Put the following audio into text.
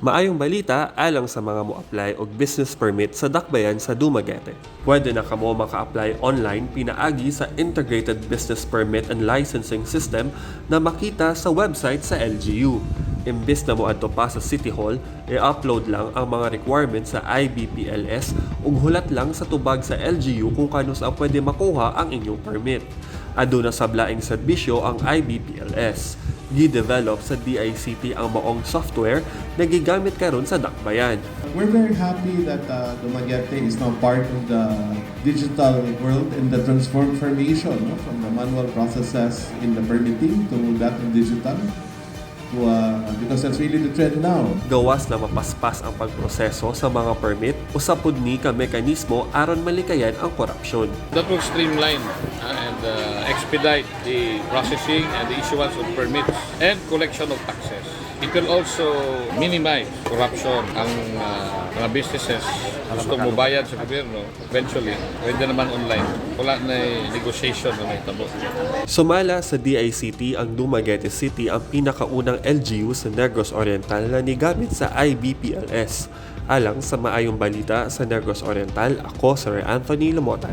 Maayong balita alang sa mga mo-apply og business permit sa Dakbayan sa Dumaguete. Pwede na kamo maka-apply online pinaagi sa Integrated Business Permit and Licensing System na makita sa website sa LGU. Imbis na moadto pa sa City Hall, i-upload lang ang mga requirements sa IBPLS ug hulat lang sa tubag sa LGU kung kanus-a pwede makuha ang inyong permit. Aduna sab laing serbisyo ang IBPLS. Gi-develop sa DICT ang maong software na gigamit karon sa Dakbayan. We're very happy that Dumaguete is now part of the digital world and the transformation, no, from the manual processes in the permitting to that of digital. Because that's really the trend now. Gawas na mapaspas ang pagproseso sa mga permit, usa pud ni ka mekanismo aron malikayan ang korupsyon. That will streamline and expedite the processing and the issuance of permits and collection of taxes. It will also minimize corruption. Ang mga businesses gusto mo bayad sa gobyerno, eventually, pwede naman online. Wala na negotiation na mahitabo. Sumala sa DICT, ang Dumaguete City ang pinakaunang LGU sa Negros Oriental na nigamit sa IBPLS. Alang sa Maayong Balita sa Negros Oriental, ako si Ray Anthony Lumotan.